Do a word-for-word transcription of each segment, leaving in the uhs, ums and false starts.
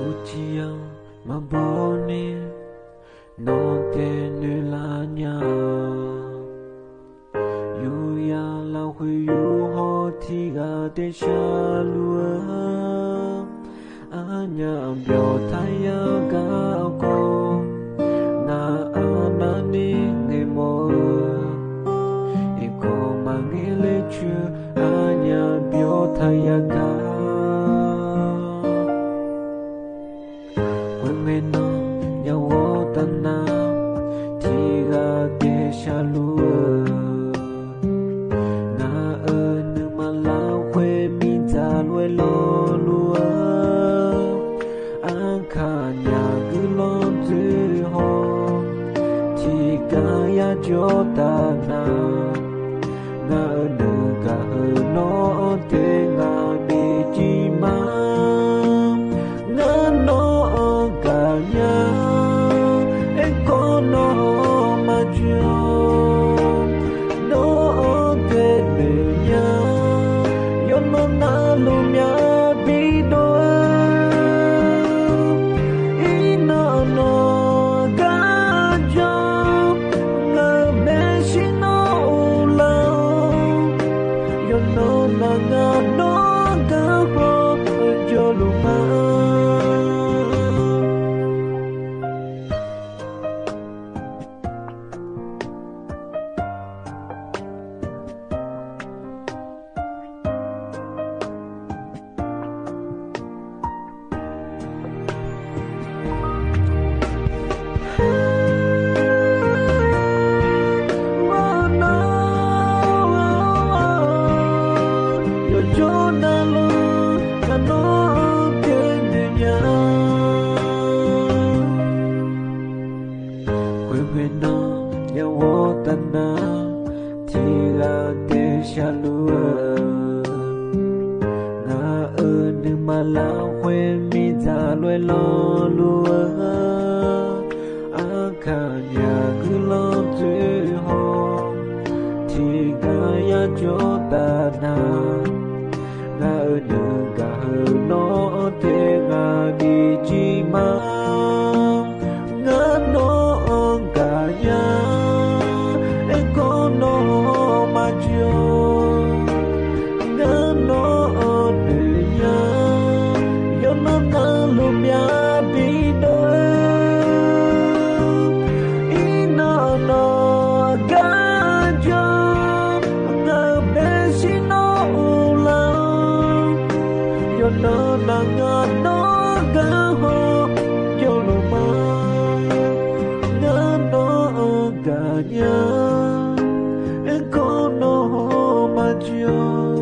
Uqcif-aq maqbaw ni, nawq taef noeqlaf nya-a. Yawqya lafkhoer yawqhaw tiqghaq taef shaqluf-eu, arnyaf byawq taqya gar-eu khawf, ngaq arnavni ngaeqmawf-eu, iqkawq maqngaer ler coer arnyaf byawq taqya gar. Khoerngae nan yawqghaq tafnar tiqghaq taef shaqluf-eu, ngaq-euq nuima lafkhoer miqdzaq lof-aer lawnluf-eu, aqkaq nyaf guiqlanq dzoer haw, tiqgar yajawr tafnar, ngaq-euq nuigaq heu nawr-anr taef ngaq bif jir ma. Ngar nawr-anr gaqnya, aerkhawf nawq-anr maqjawr, nawr-anr taef noeq nya, yawqnan navluf myaq bidov-eu, iqnan nawq gar jawr, ngaq-euq maeqshi nawr uvlar-awr, yawqnan navngar nawr gar haw jawrluf ma. Yawqjawr navluf ngaq nawr-anr taef noeq nya. Khoerngae nan yawqghaq tafnar tiqghaq taef shaqluf-eu, ngaq-euq nuima lafkhoer miqdzaq lof-aer lawnluf-eu, aqkaq nyaf guiqlanq dzoer haw, tiqgar yajawr tafnar, ngaq-euq nuigaq heu nawr-anr taef ngaq bif jir ma. Ngar nawr-anr gaqnya, aerkhawf nawq-anr maqjawr, ngar nawq-anr noeq nya, yawqnan navluf myaq bidov-eu, iqnan nawq gar jawr, ngaq-euq maeqshi nawr uvlar-awr, yawqnan navngar nawr gar haw jawrluf ma. Ngar nawr-anr gaqnya, aerkhawf nawq-anr maqjawr,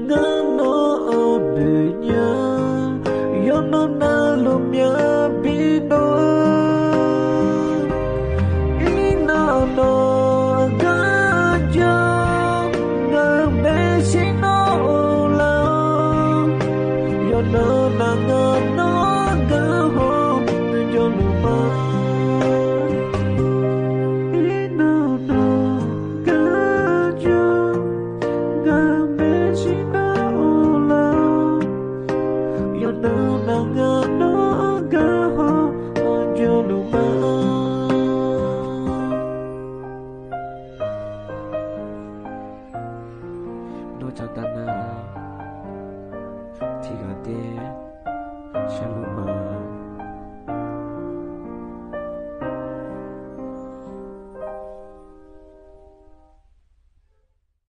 ngar nawq-anr noeq nya, yawqnan navluf myaq bidov-eu, iqnan nawq gar jawr, ngaq-euq maeqshi nawr uvlar-awr, yawqnan navngar nawr gar haw jawrluf ma. Iqnan nawq gar jawr, ngaq-euq maeqshi nawr uvlar-awr, yawqnan navngar nawr gar haw jawrluf ma. Nawr cawq tafnar tiqghaq taef shaqluf ma.